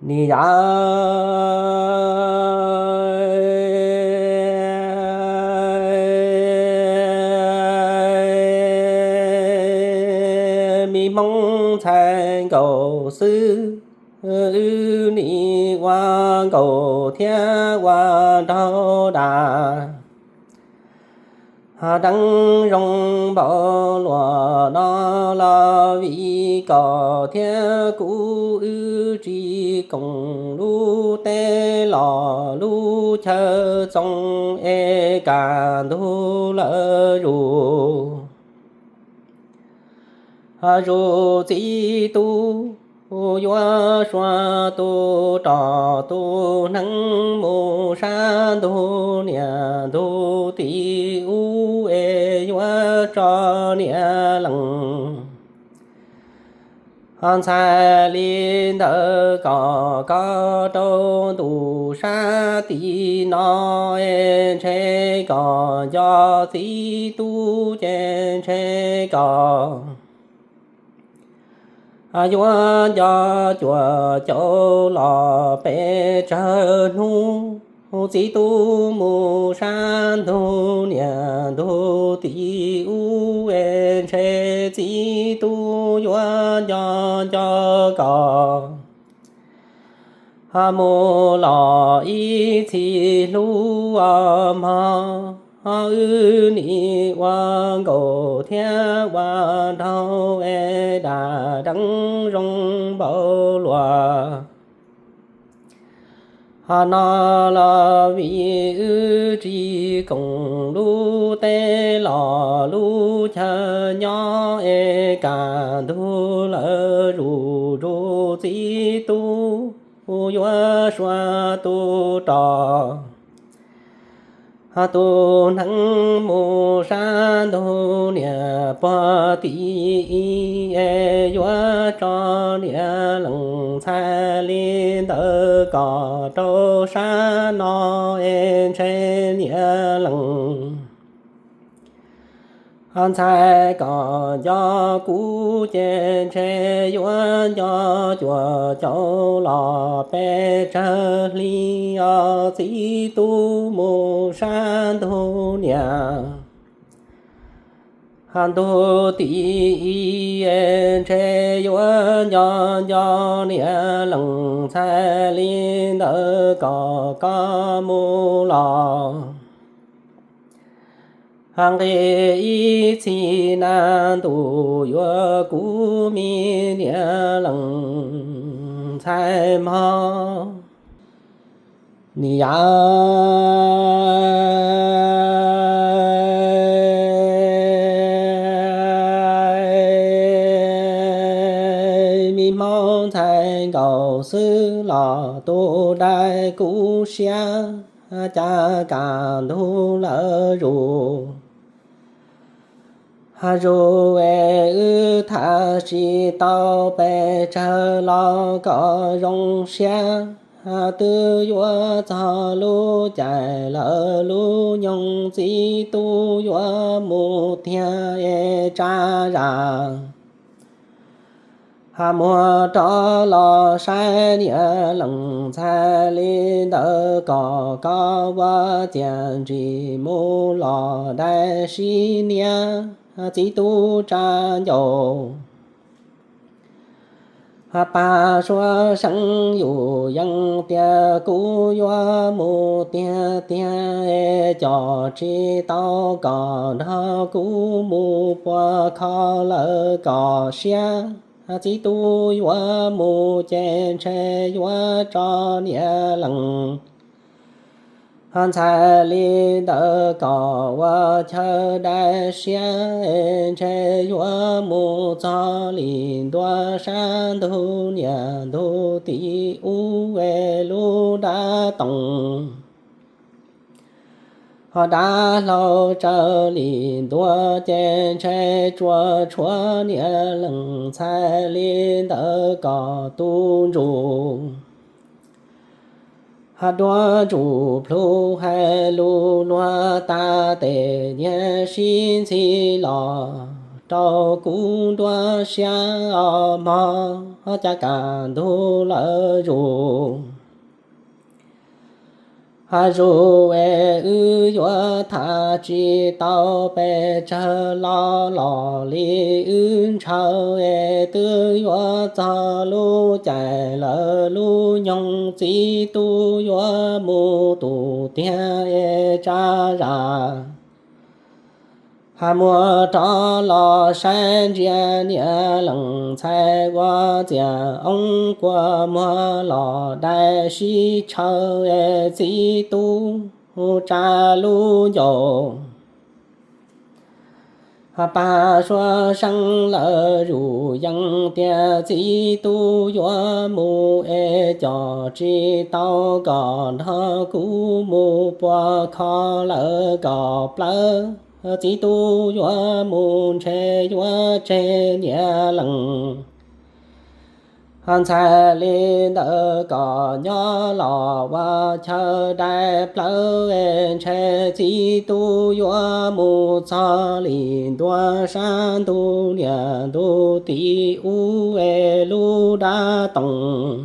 Ni yam me Hmoob ntxhais nkaus xwb, wb nim ua nkaus thiab ua nraug dam. Deev zoo npaum luaj no los vim koj thiab kuv wb tsis koom lub teb los lub chaw txoos es kaj ntug lawm zus. Zus txiv tub yuav sua tus rog tus hneev mus sab ntug niam ntug txiv ub es yuav tso niam lees. Ntxhais li ntawd kom koj rau ntu sab tim no es ntshe koj nco txiv tub ces ntshe koj yuav nco cuag caum los pes tsawg hnub. Txiv tub mus sab ntug niam ntug txiv ub es ntshe txiv tub yuav nco nco koj. Mus los ib txhis hlub os mog, wb nim ua nkaus thiab ua nraug es dam deev zoo npaum luaj no los vim wb tsis koom lub teb los lub chaw nyob es kaj ntug lawm zus zus txiv tub yuav sua tus rog tus hneev mus sab ntug niam pog tim es yuav tso niam lees. Ntxhais li ntawd kom rau sab no es ntshe niam lees. Ntxhais kom nco kuv ces ntshe yuav nco cuag caum los pes tsawg hli os txiv tub mus sab ntug niam ntug txiv es ntshe yuav nco nco niam lees. Ntxhais li ntawd kom koj mus los nqis ib txhis nas ntuj yuav kuv me niam lees ntxhais mog. Ni yam me Hmoob ntxhais nkaus xwb los tus dai kuv siab cas kaj ntug lawm zus. Zus es wb tham tsis tau pes tsawg los kom zoo siab, twb yuav txog lub caij lawm lub nyoog txiv tub yuav mus tiag es tsa zam muag rov los saib niam lees. Ntxhais li ntawd kom koj ua ciaj ntsis mus los dai sib niab txiv tub tsa ncauj. Pab suav seev yus yees tias kuv yuav mus tiag tiag es coj tsis tau kom nrog kuv mus puas kho lawm kom siab. Txiv tub yuav mus ces ntshe yuav tso niam lees. Ntxhais li ntawd kom ua chaw dai siab es ntshe yuav mus txog li ntua sab ntug niam ntug txiv ub es lub dab toog ho dab hlau tsawv li ntua ces ntshe tsuas tshuav niam lees. Ntxhais li ntawd kom tus ntsuj duab ntsuj plhu hais lus luag tas tes nyias sib ntxhi los rau kuv nruab siab os mog, cas kaj ntug lawm zus. Ho zus es wb yuav tham tsis tau pes tsawg los los li wb ntshaw es twb yuav txog lub caij lawm lub nyoog txiv tub yuav mus tus tiag es tsa zam. Ho muab rov los saib ntsia niam leej ntxhais ua txiag oob kua muag los dai sib tshaw es txiv tub tsa lub ncauj. Ho pab suav seeb lawm zus yees tias txiv tub yuav mus es coj tsis tau kom nrog kuv mus puas kho lawm kom plawv. Txiv tub yuav mus ntshe yuav tseg niam leej ntxhais li ntawd kom nyob los ua chaw dai plawv es ntshe txiv tub yuav mus txog li ntua sab ntug niam ntug txiv ub es lub dab toog.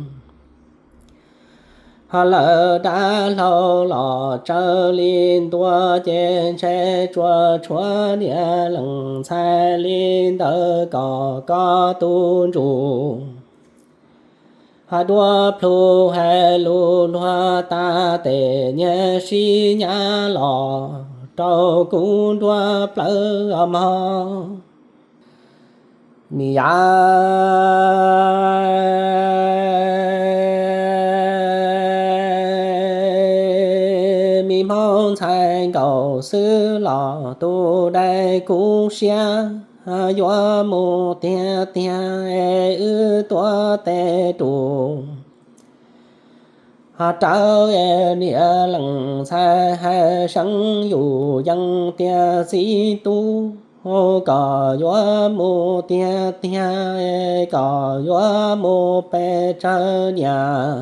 Ho lawm dab hlau los tsawv li ntua ces ntshe tsuas tshuav niam leej ntxhais li ntawd kom koj tus ntsuj. Ho duab plhu hais lus luag tas tes nyiag sib nyab los rau kuv nruab plawv os mog. Ni yam me Hmoob ntxhais nkaus xwb los tus dai kuv siab, yuav mus tiag tiag es wb tuav tes rus. Ho rawv es niam leej ntxhais hais seev yus yees tias txiv tub, kom yuav mus tiag tiag es kom yuav mus pes tsawg niam,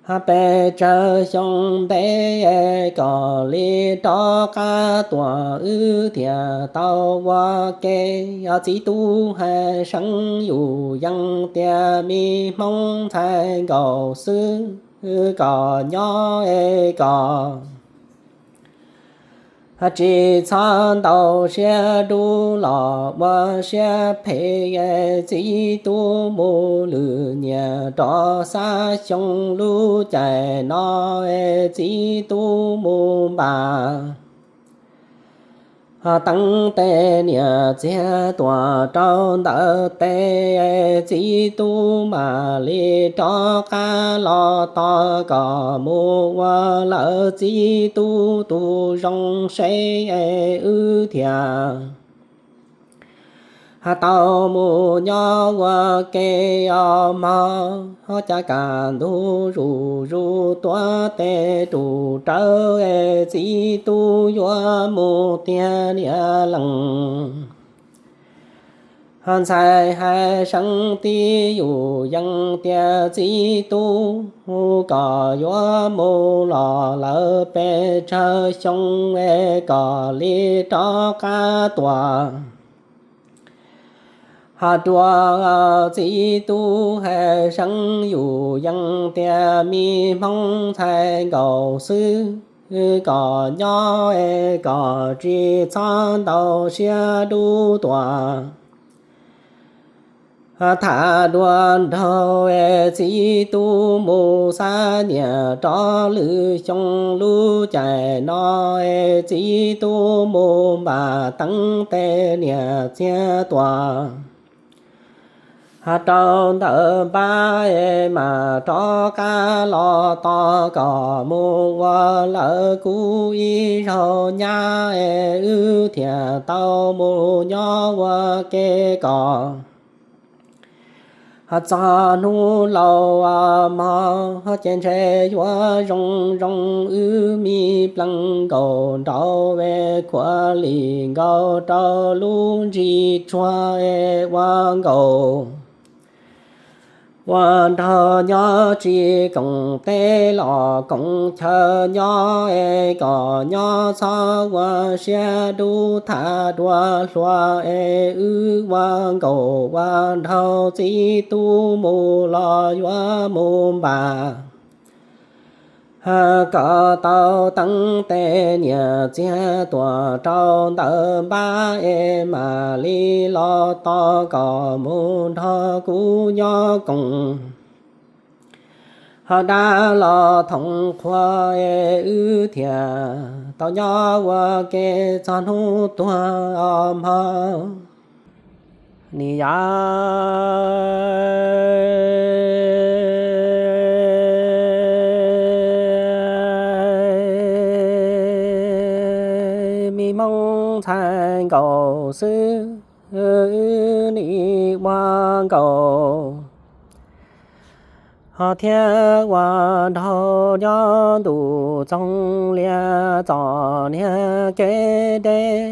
ho pes tsawg xyoo ntev es kom li rov qab tuaj wb thiaj tau ua ke. Yog txiv tub hais seev yus yees tias me Hmoob ntxhais nkaus xwb, kom nyob es kom tsis txhob ntaus siab dub los ua siab phem es txiv tub mus lwm niam rov xab xyoo lub caij no es txiv tub mus npam. Ho teeb tes niam txiag tuaj rau ntawm tes, txiv tub mam li rov qab los tos kom mus ua lawm txiv tub tus zoo seb es wb thiaj tau mus nyob ua ke os mog. Cas kaj ntug zuj zus tuav tes rus rawv es txiv tub yuav mus tiag niam leej ntxhais hais seev tib yus yees tias txiv tub, kom yuav mus los lawm pes tsawg xyoo es kom li rov qab tuaj. Ho rua txiv tub hais seev yus yees tias me Hmoob ntxhais nkaus xwb, kom nyob es kom tsis txhob ntaus siab dub tuaj. Tham dua nraug es txiv tub mus xab niam rov lwm xyoo lub caij no es txiv tub mus npam teeb tes niam txiag tuaj. Ho rau ntawm npab es mam rov qab los tos kom mus ua lawm kuv ib zaug nyab es wb thiaj tau mus nyob ua ke kom ho txog hnub laus mog ces ntshe yuav zoo zoo wb me pleev nkaus nraud es khuav lim nkaus rau lub ntsis tsuag es ua nkaus Ua nraug nyob tsis koom teb los koom chaw nyob es kom nyob txhob ua siab dub tham dua hluas es wb ua nkauj ua nraug txiv tub mus los yuav mus npam. Kom tau teeb tes niam txiag tuam rau ntawm npab es mam li los tos kom mus nrog kuv nyob koom. Ho dab los thoom qhua es wb thiaj tau nyob ua ke txog hnub tuag os mog. Ni yam me hmoob ntxhais nkaus xwb, nim ua nkaus ho thiab ua nraug nyob ntuj txoos lias txom niag kev deb.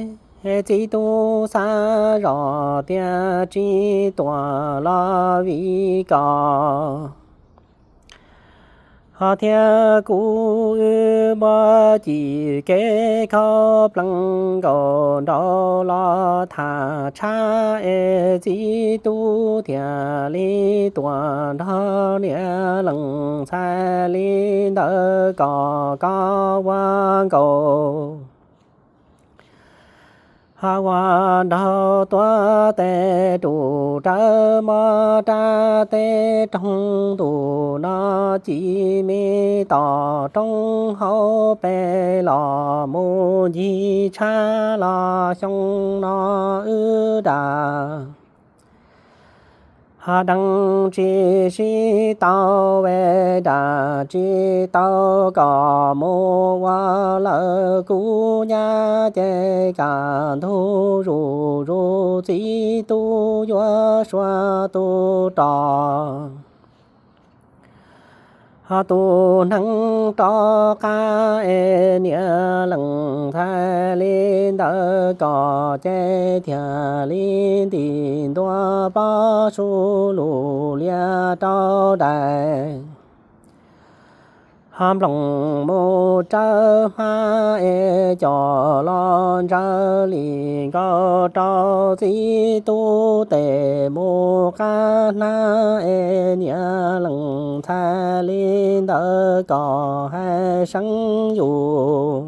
Txiv tub xav zoj tias tsis tuam los vim koj ho thiab kuv wb muab cim kev kho plees nkaus nraud los tham tshab es txiv tub thiaj li tuam nrog niam leej ntxhais li ntawd kom koj ua nkaus. Ho ua nraug tuav tes rub rawv mov rab teb roog ntuj no ci me tom roob hauv pes los mus ncig tshab los xyoo no wb dam ho deev tsis sib tau es dam tsis tau kom mus ua lawm kuv nyab ces kaj ntug zuj zus txiv tub yuav suav tus rog ho tus neeg rov qab es niam leej ntxhais li ntawd kom ces thiaj li ntim ntua pob su lug lias rau daim ho nplooj mus tsawb hmab es coj los ntsaws li nkaus rau txiv tub tes mus qab hnab es niam leej ntxhais li ntawd kom hais seev yus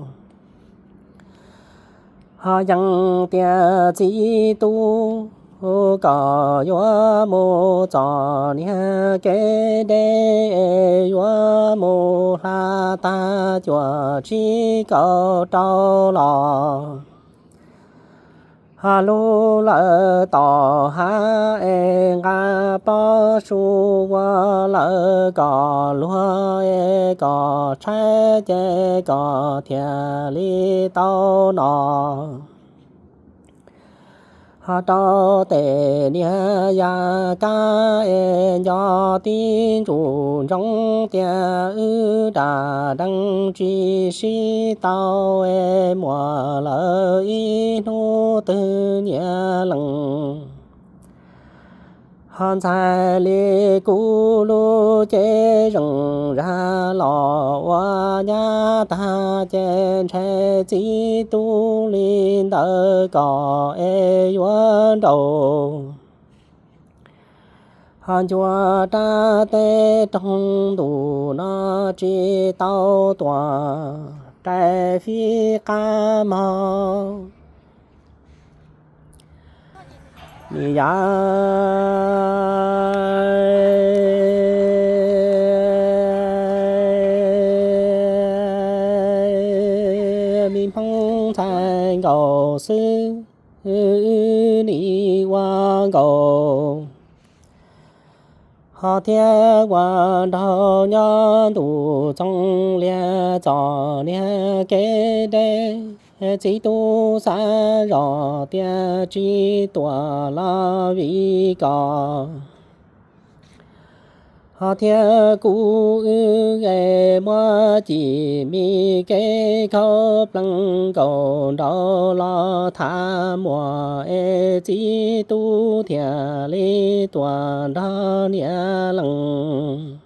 ho yeej tias txiv tub kom yuav mus txom niag kev deb es yuav mus hla tag cuaj tsib kaum rau los ho lug lawm tom hav es nqa pob su ua lawm kom luag es kom tshaib ces kom thiaj li tau no ho rau tes niag yaj kab es nco tib ntsuj ntsoov tias wb dam deev tsis sib tau es muaj lawm ib hnub twg niam leej ho ntxhais li kuv lub cev zeej zag los ua nyab tag ces ntshai txiv tub li ntawd kom es yuav nraus ho ncua rab teb roog ntuj no tsis tau tuam rais fij qab mog. Ni yam me hmoob ntxhais nkaus xwb, nim ua nkaus ho thiab ua nraug nyob ntuj txoos lias txom niag kev deb. Txiv tub xav zoj tias tsis tuam los vim koj Ho thiab kuv wb es muab cim me kev khaub plees nkaus nraud los tham muag es txiv tub thiaj li tuaj nrog niam leej.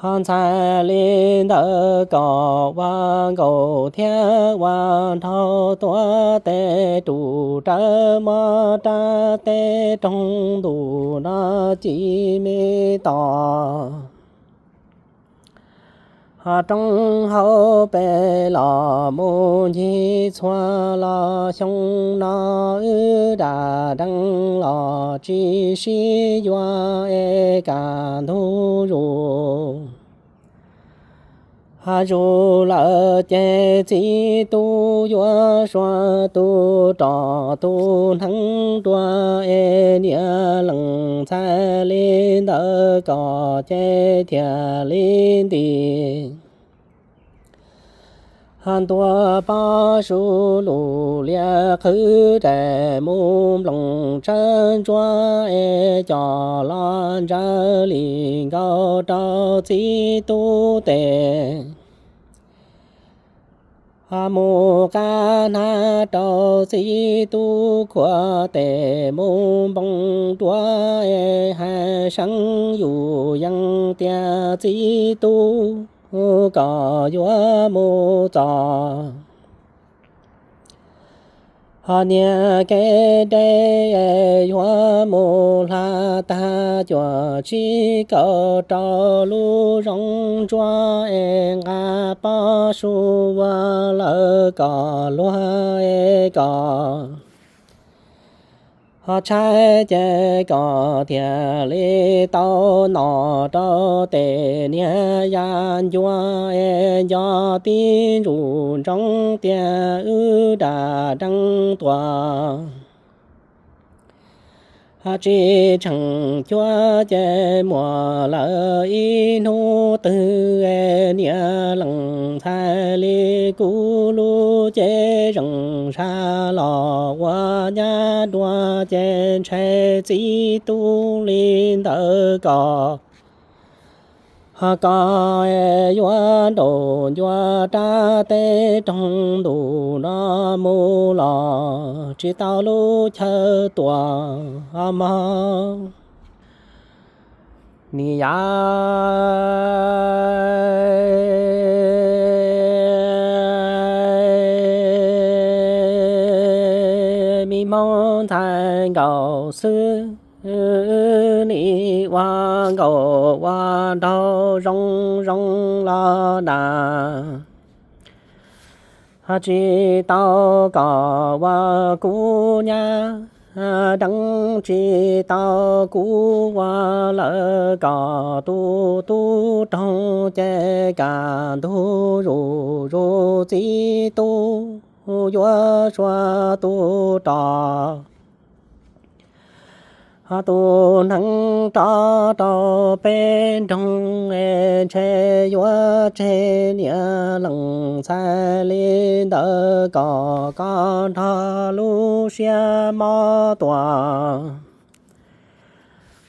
Ho ntxhais li ntawd kom ua nkaus thiab ua nraug tuav tes rus rawv mov rab teb roog ntuj no ci me tos. Ho roob hauv pes los mus ncig txhua los xyoo no wb dam deev los tsis sib yuav es kaj ntug zus. Ho zus lawm ces txiv tub yuav sua tus rog tus hneev dua es niam leej ntxhais li ntawd kom ces thiaj li nti. Ho ntuas pob su lus lias qhwv rais mus nploos tsawb ntsuab es coj los ntsaws li nkaus rau txiv tub tes. Ho mus qab hnab rau txiv tub khuam tes mus npoo duav es hais seev yus yees tias txiv tub kom yuav mus txog. Ho niag kev deb yuav mus hla tag cuaj tsib kaum rau lub zoov ntsuab es nqa pob su ua lawv kom luag es kom ho tshaib ces kom thiaj li tau nom rau tes niag ya ncua es nco tib ntsuj ntsoov tias wb dam deev tuaj. Ho tsis tsheej cuab ces muaj lawm ib hnub twg es niam leej ntxhais li kuv lub cev zeej sab los ua nyab dua ces ntshai txiv tub li ntawd kom ho koj yuav nraum ncua rab teb roog ntuj no mus los tsis tau lub chaw tuaj mog. Ni yam me hmoob ntxhais nkaus xwb, nim ua nkaus ua nraug zoo zoo los nas. Ho tsis tau kom ua kuv nyab deev, tsis tau kuv ua lawv kom tus tub roog ces kaj ntug zus zus txiv tub yuav sua tus rog. Ho tus hneev rov rau peb nroog es ntshe yuav tseg niam leej ntxhais li ntawd kom koj nrog lub siab mob tuaj.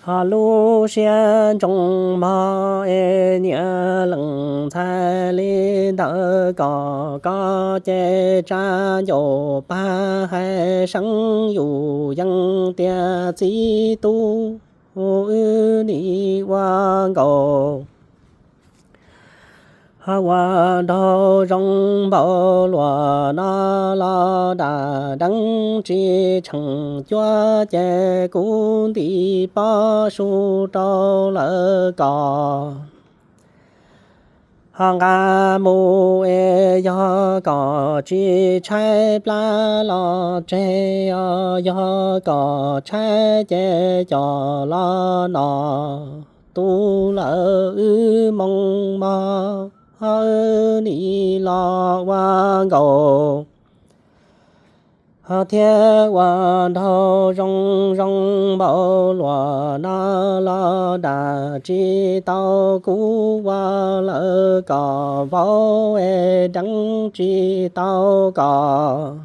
Ho lub siab ntsoov mog es niam leej ntxhais li ntawd kom koj ces tsa ncauj pag hais seev yus yees tias txiv tub wb nim ua nkaus. Ho ua nraug zoo npaum luaj no los dam deev tsis tsheej cuab ces kuv ntim pob su rau lawv kom ho nqa mus es yog kom tsis tshaib plab los tseg os, yog kom tshaib ces coj los nom tu lawm wb moo mog, wb nim los ua nkaus. Ho thiab ua nraug zoo zoo npaum luaj no los dam tsis tau kuv ua lawv kom vauv es deev tsis tau kom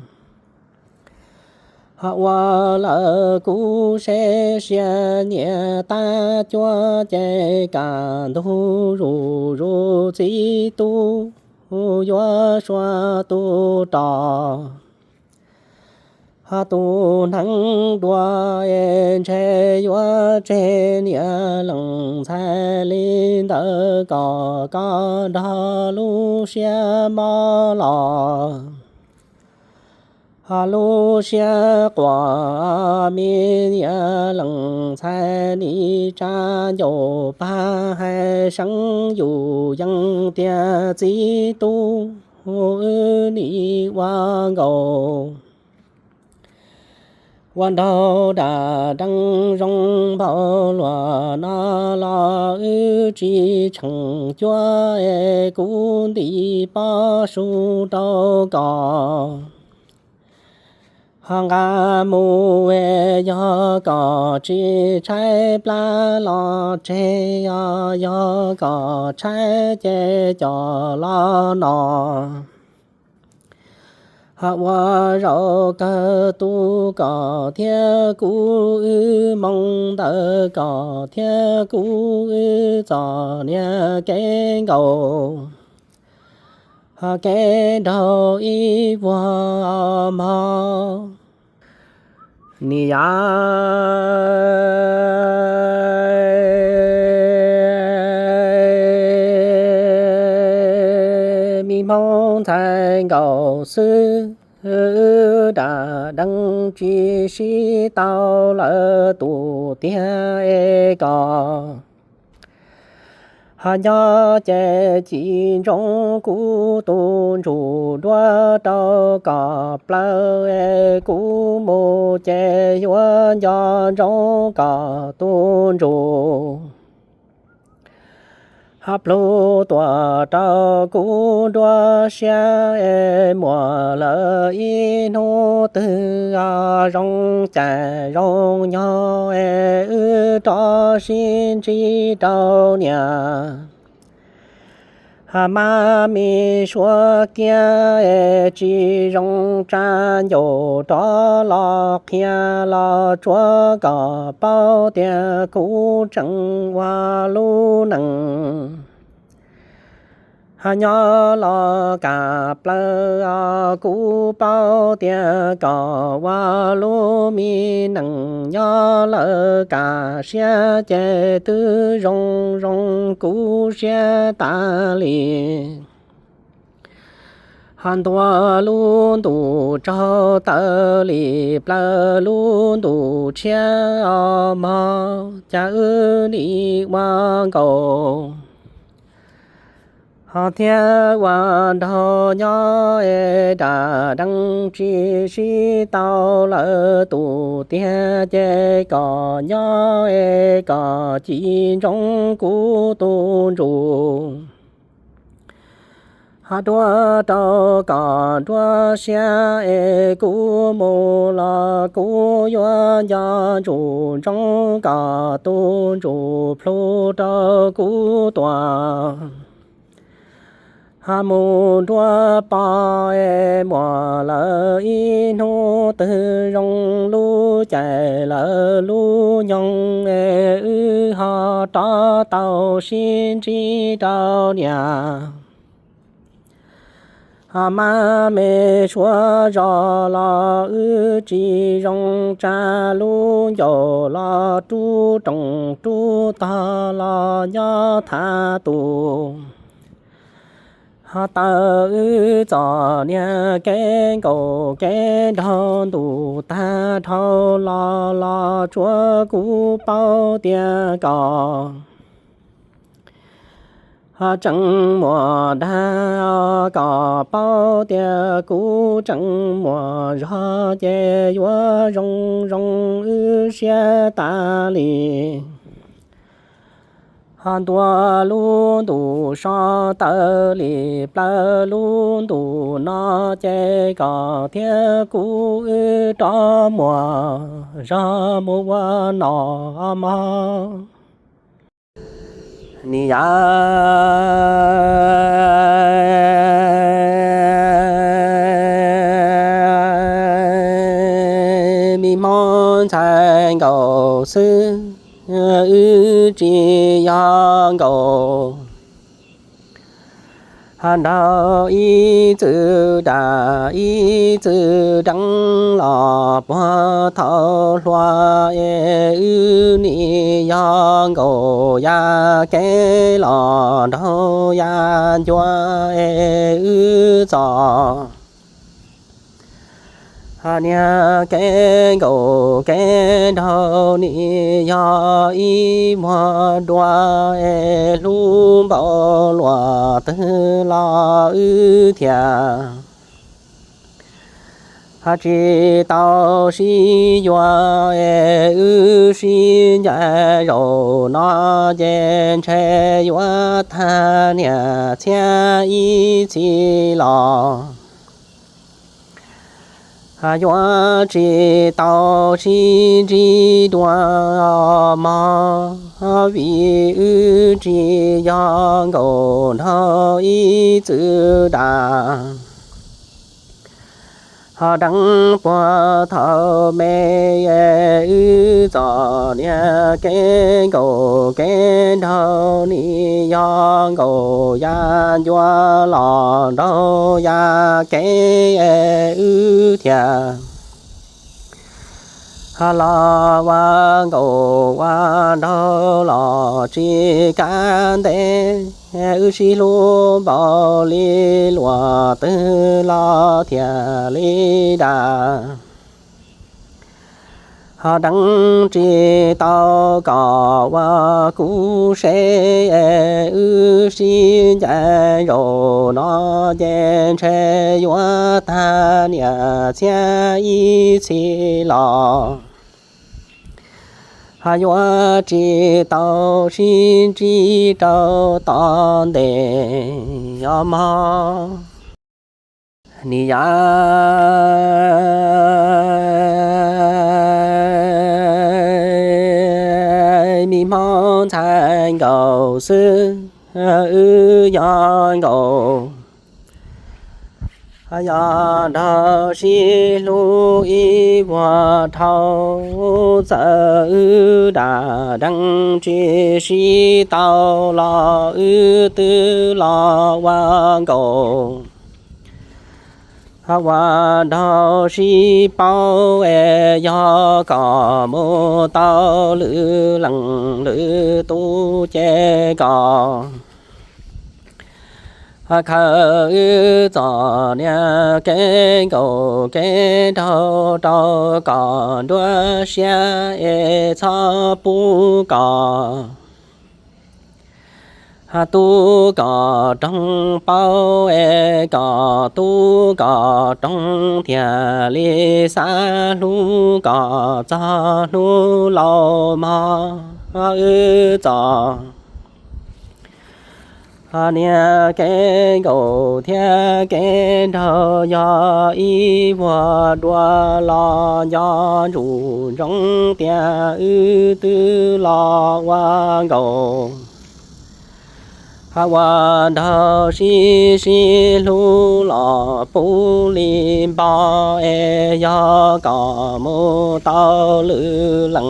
Ho ua lawm kuv seb sia nyiam tab cuab ces kaj ntug zuj zus txiv tub yuav suav tu rog. Ho tus hneev dua es ntshe yuav tseg niam leej ntxhais li ntawd kom koj nrog lub siab mob los. Ho lub siab quaj me niam leej ntxhais, nim tsa ncaus pag hais seev yus yees tias txiv tub, wb nim ua nkaus ua nraug dam deeb zoo npaum luag no los wb tsis tsheej cuab es kuv ntim pob su rau koj. Ho nqa mus es yog kom tsis tshaib plab los tseg, yog kom tshaib ces coj los no. Ho ua zaum kawg tu koj thiab kuv wb moo ntawm koj thiab kuv wb txom nyem kev nkaus, ho kev nraug ib vuag mog. Nim yav me hmoob ntxhais nkaus xwb, wb dam deeb tsis sib tau lawm tus tiag es koj. Ho nyob ces ci ntsoov kuv tus ntsuj duab rau kom plaws es kuv mus ces yuav nco ntsoov kom tus ntsuj ho plug tuaj rau kuv nruab siab es muaj lawm ib hnub twg zoo cais zoo nyoog es wb rov sib ntsib rau niam. Ho mab me suav kiab es tsis zoo tsa ncaus rov los qhia los tsuav kom paub tias kuv tseem ua lub neej. Ho nyob los kam plaws os, kuv paub tias kom ua lub me neej nyob lawm kam siab ces twb zoo zoo kuv siab tas li. Ho ntuav lub ntuj tsaug tawm li plaws lub ntuj tshiab os mog, cas wb nim ua nkaus ho thiab ua nraug nyob es dam deeb tsis sib tau lawm tus tiag ces kom nyob es kom ci ntsoov kuv tus ntsuj ho duab rau kom nruab siab es kuv mus los kuv yuav nco ntsuj ntsoov kom tus ntsuj plhu rau kuv tuaj. Ho mus nruab pog es muaj lawm ib hnub twg zoo lub caij lawm lub nyoog es wb ho rov tau sib ntsib rau niam. Ho mab me suav zos los wb tsis zoo tsa lub ncauj los rub rooj rub tog los nyob thaj tus. Ho tawm wb txom nyem kev nkaum kev nraug ntuj tag dhau los los tsuav kuv paub tias kom ho tseem muaj dag, kom paub tias kuv tseem muaj zog ces yuav zoo zoo wb siab tas li. Ho ntuav lub ntuj so tawm li plaws lub ntuj no ces koj thiab kuv wb rov muaj zog mus ua nom mog. Ni yam nkaus xwb, wb tsis yog nkaus. Ho nraug ib txwm dam ib txwm deev los puag thaum hluas es wb nim yog nkaus yav kev los nraug yav ncua es wb txom. Ho niag kev nkaus kev nraug nim yog ib muag dua es hlub npaum luaj twg los wb thiaj ho tsis tau sib yuav es wb sib ncaim zaum no ces ntshe yuav tag niam txiab ib txhis los yuav tsis tau sib ntsib dua mog, vim wb tsis yog nkaus nraug ib txwm dam. Ho deev puag thaum me wb txom niag kev nkaus kev nraug nim yog nkaus yav ncua los nraug yav kev wb thiaj ho los ua nkaus ua nraug los tsis kav ntev, wb sib hlub npaum li luaj twg los thiaj li dam. Ho deev tsis tau kom ua kuv seb, wb sib ncaim zaum no ces ntshe yuav tag niam txiab ib txhis los ho yuav tsis tau sib ntsib rau tom ntej os mog. Nim yam me hmoov ntxhais nkaus xwb, wb yog nkaus yog nraug sib hlub ib vuag dhau, txawm wb dam deev tsis sib tau los wb twb los ua nkaus. Ua nraug sib paub es yog kom mus tau lwm leej lwm tus ces kom khaws wb txom niag kev nkaus kev nraug rau kom nruab siab es txhob pub kom tub kom roog paub es kom tub kom roog thiaj li xav hlub kom txog hnub laus mog wb txom. Niag kev nkaus thiab kev nraug yog ib vuag dua los nco ntsoov tias wb twb los ua nkaus. Ua nraug sib sib hlub los puv li npo es yog kom mus tau lwm leej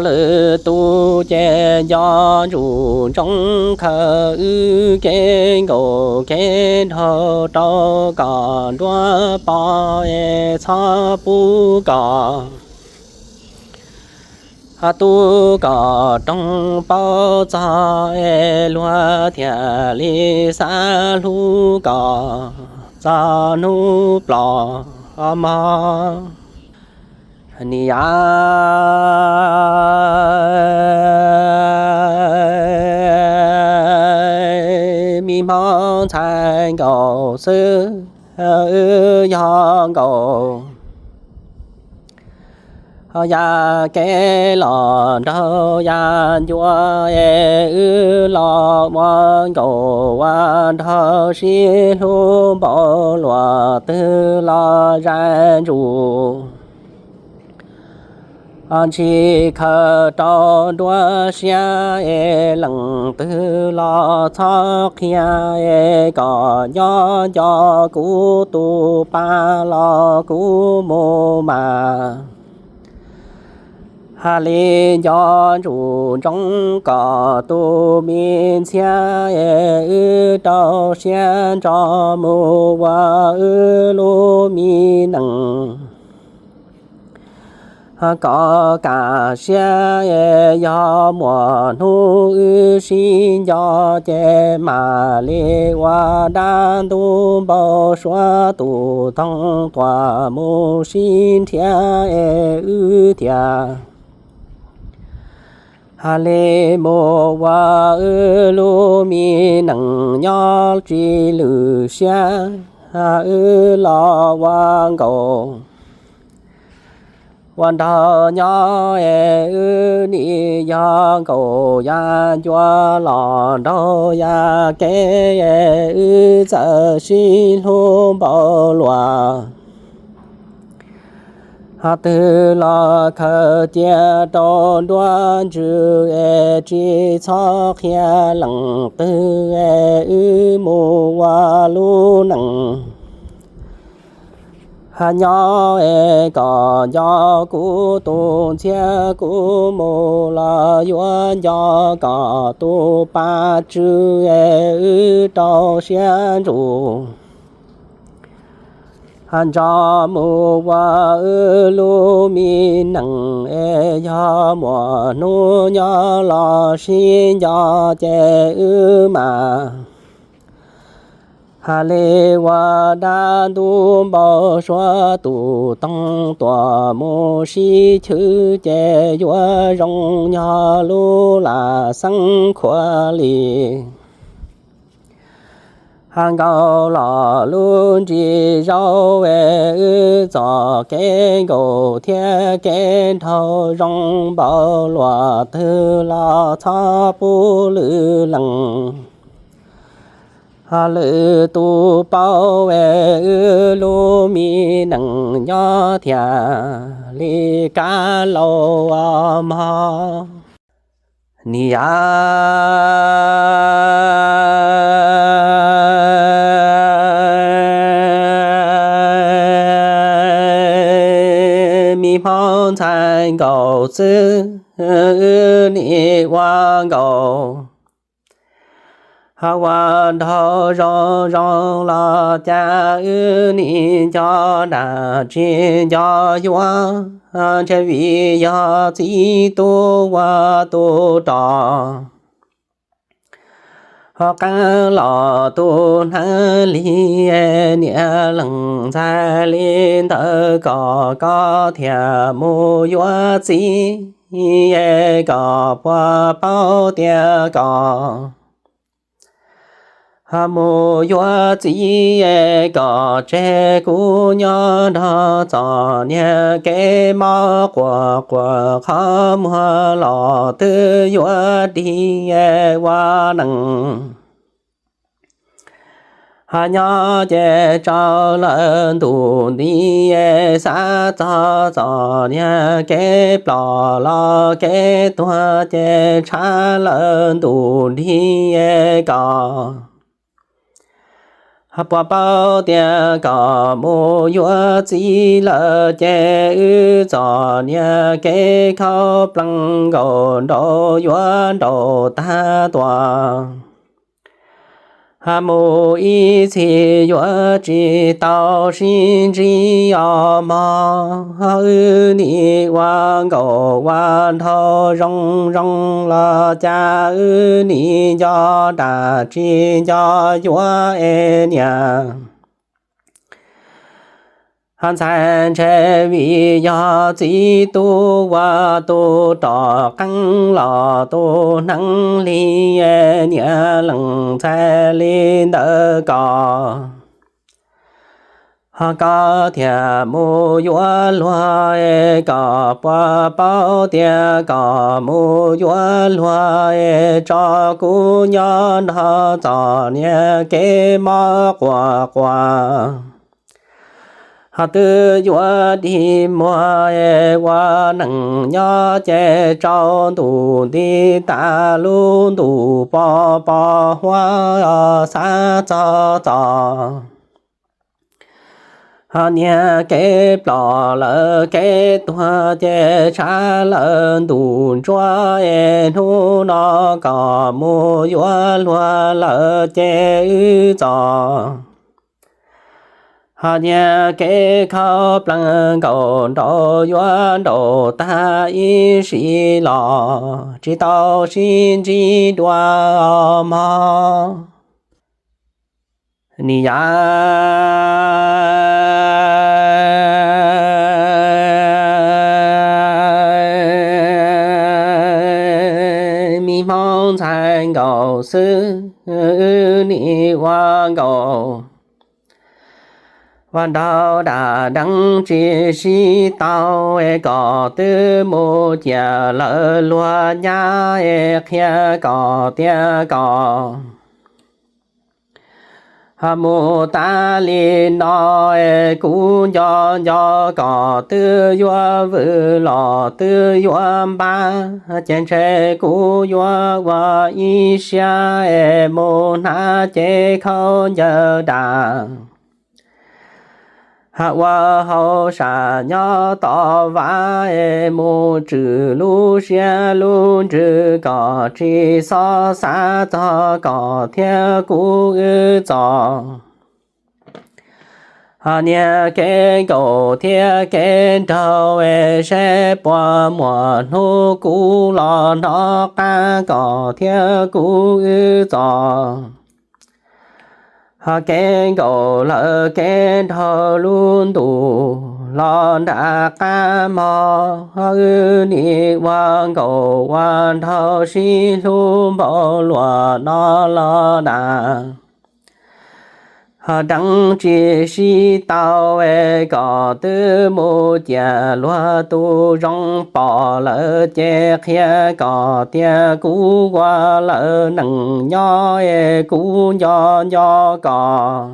lwm tus ces nco ntsoov ntsoov khaws wb kev nkaus kev nraug rau kom nruab pov es txhob pub kom tub kom roog paub txog es luag thiaj li xav hlub kom txog hnub plom mog. Niam yam me hmoov ntxhais nkaus xwb, wb yog nkaus yav kev los nraug yav ncua es wb los ua nkaus ua nraug sib hlub npaum luaj twg los zais ntsus Ntshis khaws rau nruab siab es leej twg los txhob qhia es kom nyob nco kuv tus pa los kuv mus mas. Hais li nco ntsuj ntsoov kom tus me ntxhiab es wb rau siab ntso mus ua wb lub me neej. Kom kam siab es yog muaj hnub wb sib nco ces mam li ua dab ntub npau suav tus toog tuam mus sib nrhiav es wb thiaj li mus ua wb lub me neej nyob tsis lwj siab. Wb los ua nkaus ua nraug nyob es wb nim yog nkaus yav ncua los nraug yav kev es wb txawm sib hlub npaum luaj. Ho twg los khaws cia rau nruab ntsws es tsis txhob qhia leej twg es wb mus ua lub neej. Ho nyob es kom nco kuv tus ntxhiab kuv mus los yuav nco kom tus pa tsw es wb rau siab ntsuj ntso mus ua wb lub me neej es yog muaj hnub nyob los sib nco ces wb mam hais li ua dab ntub npau suav tus toog tuam mus sib chwv ces yuav zoo nyob lub lam xeeb khuav li. Ho nkaus los lub ntsis zaub es wb txoj kev nkaus thiab kev nraug zoo npaum luaj twg los txhob pub lwm leej. Ho lwm tus paub es wb lub me neej nyob thiaj li kab laus mog. Niam yau, me Hmoob ntxhais nkaus xwb, wb nim ua nkaus. Ho ua nraug zoo zoo los cas wb nim nco dam tsis nco yuav, ntshe vim yog txiv tub ua tus rog. Ho qeeb los tus hneev lig, niam leej ntxhais li ntawd kom koj thiaj mus yuav txiv, kom puas paub tias kom ho mus yuav txiv, kom tseg kuv nyob nrog txom nyem kev mob quas quas qhov muag los twb yuav dig ua neej. Ho nyob ces tso lawm ntuj nti, xav txog txom nyem kev plom los kev tuag ces tshav lawm ntuj nti kom ho puas paub tias kom mus yuav txiv lawm ces wb txom nyem kev khaub plees nkaus nraum yuav nraum tag tuaj. Ho mus ib txhis yuav tsis tau sib ntsib os mog. Wb nim ua nkaus ua nraug zoo zoo los cas wb nim nco dam tsis nco yuav es niam. Ho ntxhais ntshe vim yog txiv tub ua tus rog, qeeb los tus hneev lig, niam leej ntxhais li ntawd kom ho koj thiaj mus yuav luag, kom puas paub tias kom mus yuav luag, tso kuv nyob nrog txom nyem kev mob quas quas. Ho twb yuav dig muag es ua neej nyob ces tsaus ntuj nti tas lub ntuj pos pos huab xav txog txom. Ho niag kev ploj lawm kev tuag ces tshav lawm ntuj ntsuab es hnub no kom mus yuav luag lawm ces wb txom. Ho niag kev khaub plees nkaus nraum yuav nraum tag ib sim los tsis tau sib ntsib dua mog. Ni yam me hmoob ntxhais nkaus xwb, wb nim ua nkaus ua nraug dam deev tsis sib tau es kom twb mus ciam lawv luag nyab es qhia kom tias kom ho mus tas li no es kuv nco nco kom twb yuav vwm los twb yuav npab, ces ntshe kuv yuav ua ib siab es mus hnav cev khaub ncaws dam ha ua hauj sam nyob tom vaj es mus tswm lub siab lub ntsws kom tsis txhob xav txog kom thiab kuv wb txom. Ho niag kev nkaum thiab kev nraug es seb puas muaj hnub kuv los hnov qab kom thiab kuv wb txom. Ho kev nkaum lawm kev nraug lub ntuj los nram qab mog, wb nim ua nkaum ua nraug sib hlub npaum luaj no los dam ho deev tsis sib tau es kom twb mus ciam luag tus zoo pom lawm ces qhia kom tias kuv ua lawv neej nyob es kuv nco nco kom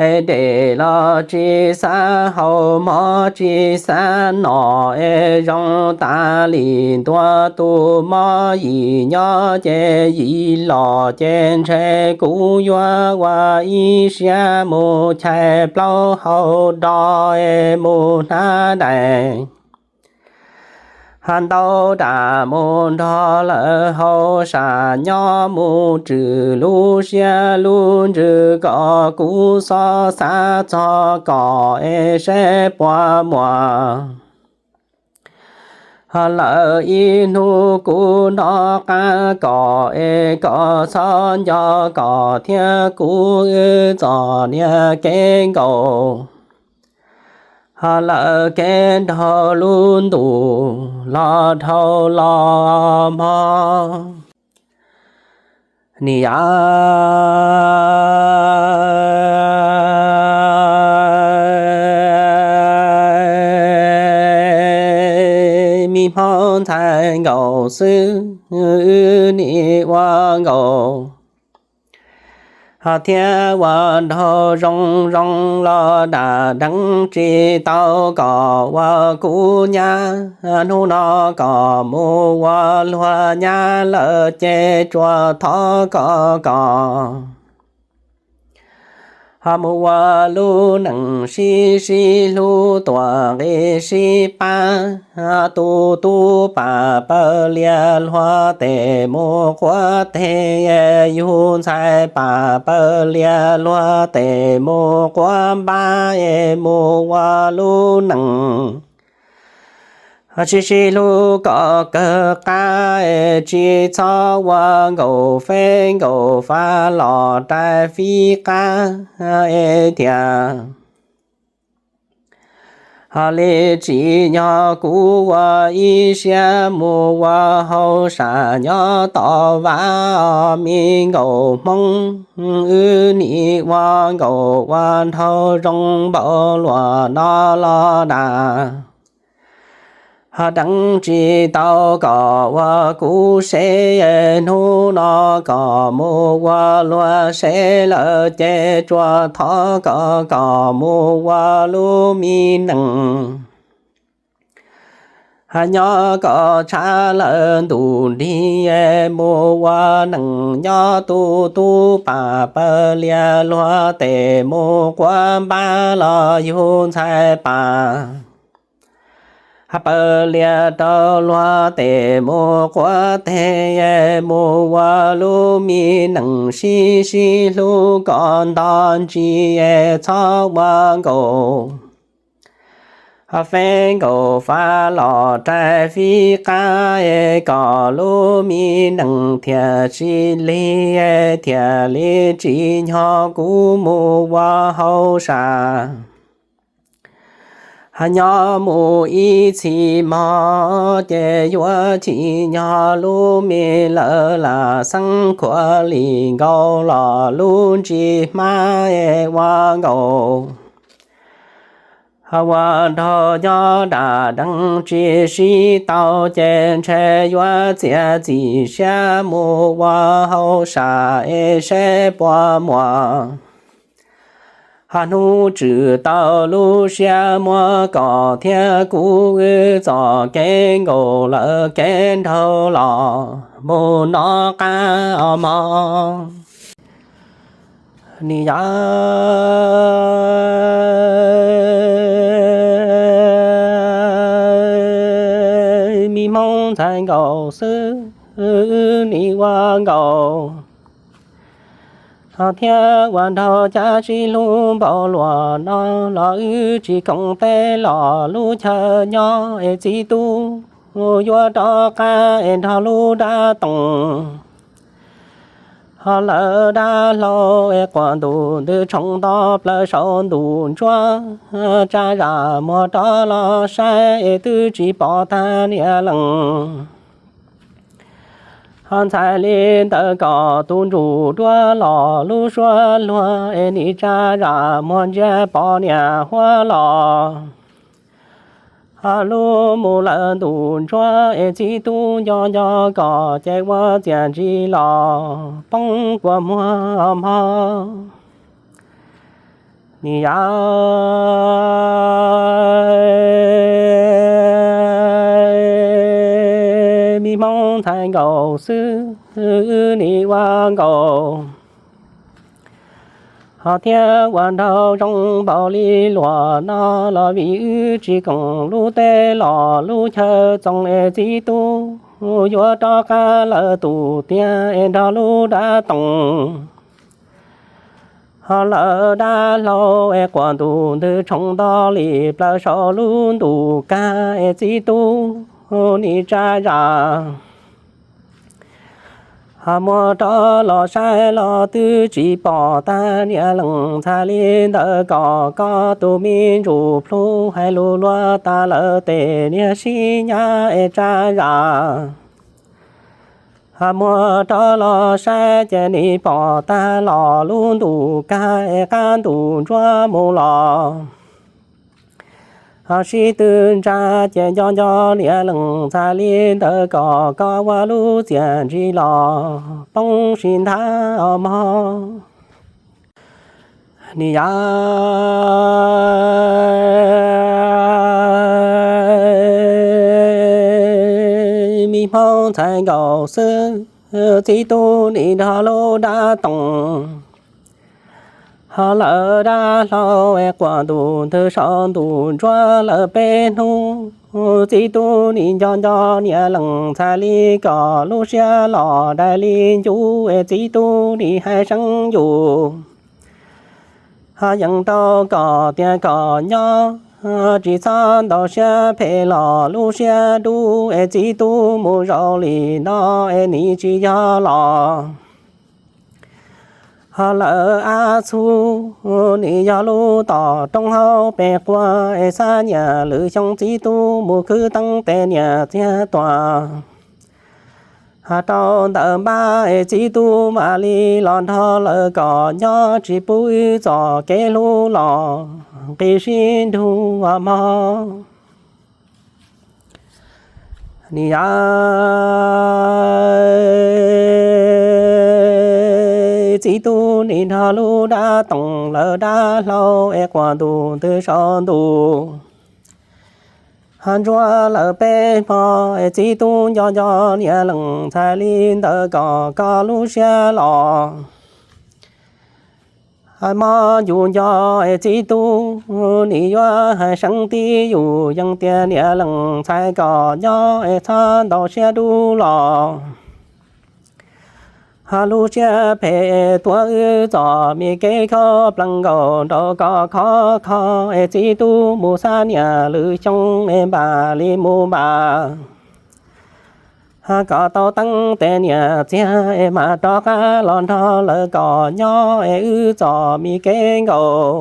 es dej los tsis xav haus mov tsis xav noj es zoo tas li ntua tus mob yim nyob ces yim los ces ntshe kuv yuav ua ib siab mus chais plaub hau do es mus hnav daim ha ntau dam mus nrog lawv hauj sam nyob mus tswm lub siab lub ntsws kom kuv txhob xav txog kom es seb puas muaj ho lawm ib hnub kuv hnov qab kom es kom txhob nco kom thiab kuv wb txom niag kev nkaum ho lawm kev nraug lub ntuj los dhau los mog. Ni yam me hmoob ntxhais nkaus xwb, wb nim ua nkaus ho thiab ua nraug zoo zoo los dam deev tsis tau kom ua kuv nyab. Hnub no kom mus ua luag nyab lawm ces tsuas thov kom kom ho mus ua lub neej sib sib hlub tuam nqi sib pab. Tu tu pam pawg liag luag tes mus quav teg, yug ntxhais pam pawg liag luag tes mus quav npab es mus ua lub neej sib sib hlub kom kawg qab es tsis txhob ua nkaus feb nkaus fab los rais fib qab es tias ho li tsim nyog kuv ua ib siab mus ua hauj sam nyob tom vaj os me nkauj hmoob, wb nim ua nkaus ua nraug zoo npaum luaj no los dam Deev tsis tau kom ua kuv seb, hnub no kom mus ua luag seb lawm ces tsuas thov kom kom mus ua lub me nees. Nyob kom tshav lawm ntuj nrig, mus ua nees nyob tu tub pam pawg liag luag tes mus quav npab los yug ntxhais pam. Pawg liag rau luag tes mus quav teg, mus ua lub me nees sib sib hlub kom nto ntsis, txhob ua nkaus feeb nkaus fab los rais fib qab, kom lub me nees thiaj tsis lig, thiaj li tsis nyog kuv mus ua hauj sam. Nyob mus ib txhis mog ces yuav tsim nyog lub me lawm lam xeeb khuav li nkaus los lub ntsis hmab ua nkaus. Ua nraug nyob dam deev tsis sib tau ces ntshe yuav txiav txim siab mus ua hauj sam es seb puas muaj hnub tshwm tau lub siab muab kom thiab kuv wb txoj kev nkaus lawm kev nraug los mus nov qab os mog. Ni yam me Hmoob ntxhais nkaus xwb, ni ua nkaus thiab ua nraug cab sib hlub npaum luaj no los wb tsis koom teb los lub chaw nyob es txiv tub yuav rov qab es nrog lub dab toom. Ho lawm dab hlau es quas ntuj ntws tshoov nto plaws saum ntuj ntsuab, tsa zam muag rov los saib es twb tsis pom tag niam leej. Ho ntxhais li ntawd kom tus ntsuj duab los lub suab luag es nim tsa zam muag ntsia pom niam huab los. Ho lub mus lawm ntuj ntsuab es txiv tub nco nco kom ces ua txiaj ntsim los poob kua muag mog. Ni yam me Hmoob ntxhais nkaus xwb, ni ua nkaus. Ho thiab ua nraug zoo npaum li luaj no los vim wb tsis koom lub teb los lub chaw txoos es txiv tub yuav rov qab lawm tus tiag es nrog lub dab toom. Ho lawm dab hlau es quas ntuj ntws tshoov nto li plaws saum lub ntuj kag es txiv tub nim tsa zam. Ho muab rov los saib los twb tsis pom tag niam leej ntxhais li ntawd kom koj tus me ntsuj plhu hais lus luag tas lawm tes niag sib nyab es tsa zam. Ho muab rov los saib ces nim pom tag los lub ntuj kag es qab ntuj ntsuab mus los. Ho sib tw ntsa ces nco nco niam leej ntxhais li ntawd kom koj ua lub txiaj ntsim los poob sim nthav os mog. Ni yam me Hmoob ntxhais nkaus xwb, txiv tub nim nrog lub dab toom. Ho lawm dab hlau es quas ntuj ntws saum ntuj ntsuab lawm peb hnub, txiv tub nim nco nco niam leej ntxhais li kom lub siab los dais li ncuv es txiv tub nim hais seeb yus. Ho yeej tau kom tias kom nyob, tsis txhob ntaus siab phem los lub siab dub es txiv tub mus zaum li no es nim tsis yog los. Ho lawm ab txhub, nim yog lub tom roob hauv pes quag es xab niam lwm xyoo txiv tub mus khwv teeb tes niam txiag tuag. Ho rau ntawm npab es txiv tub mam li los nrog lawv kom nyob tsis pub wb txoj kev hlub los nqis sib nrug mog. Nim yog txiv tub nim nrog lub dab toom lawv dab hlau es quas ntus ntws saum ntuj, ho ntsuab lawm peb hmo es txiv tub nco nco niam leej ntxhais li ntawd kom koj lub siab los. Hais mob yus nco es txiv tub nim yuav hais seeb tib yus yees tias niam leej ntxhais kom nyob es txhob ntau siab dub los. Ho lub siab phem tuav wb txom mi kev kho plees nkaus rau kom khov kho es txiv tub mus xa niam lwm xyoo es npam li mus npam. Ho kom tau teeb tes niam txiag es mam rov qab los nrog lawv kom nyob es wb txom mi kev nkaus.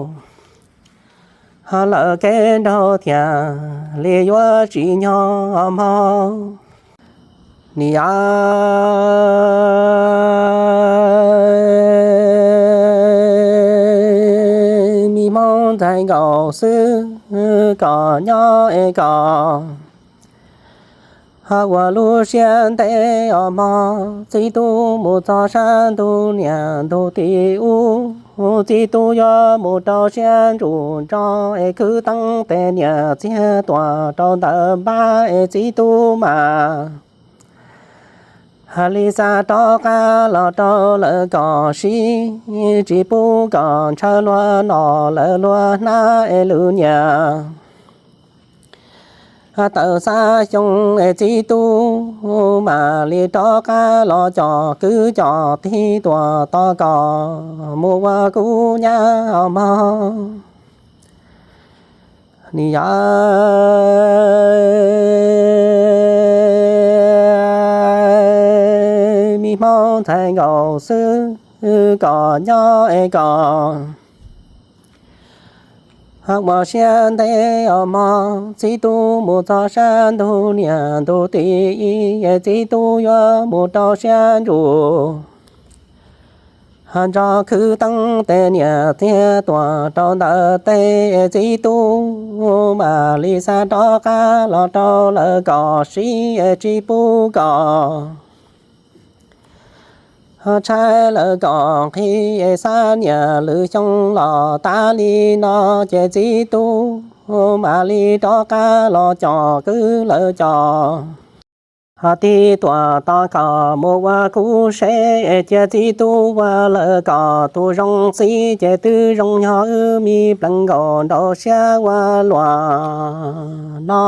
Ho lawm kev nraug thiaj li yuav tsis nyob mog. Nim yog mi Hmoob ntxhais nkaus xwb kom nyob es kom. Ho ua lub siab ntev os mog, txiv tub mus txog sab ntug niam ntug tim ub, txiv tub yuav mus rau siab ntsuj nro es khwv teeb tes niam txiag tuam rau ntawm npab es txiv tub mas hais li xa rov qab los rau lawv kom sib, tsis pub kom ntshaw luag no lawv luag hnab es lwm niam. Tawm xab xyoo es txiv tub mam li rov qab los coj kwv coj tij tuam tos kom mus ua kuv nyab os mog. Nim yog mi Hmoob ntxhais nkaus xwb kom nyob es kom. Ho ua siab ntev os mog, txiv tub mus txog sab ntug niam ntug tim ib es txiv tub yuav mus rau siab ntsuj ho nrog khwv teeb tes niam txiag tuam rau ntawm teb es txiv tub mam li xa rov qab los rau lawv kom sib es tsis pub kom ho tshaib lawv kom nqhis es xa niam lwm xyoo los tas li no ces txiv tub mam li rov qab los coj kwv lawv coj ho tij tuam tos kom mus ua kuv seb es cia txiv tub ua lawv kom tus zoo txiv ces twb zoo yog wb mi plees nkaus nraus siab ua luaj no.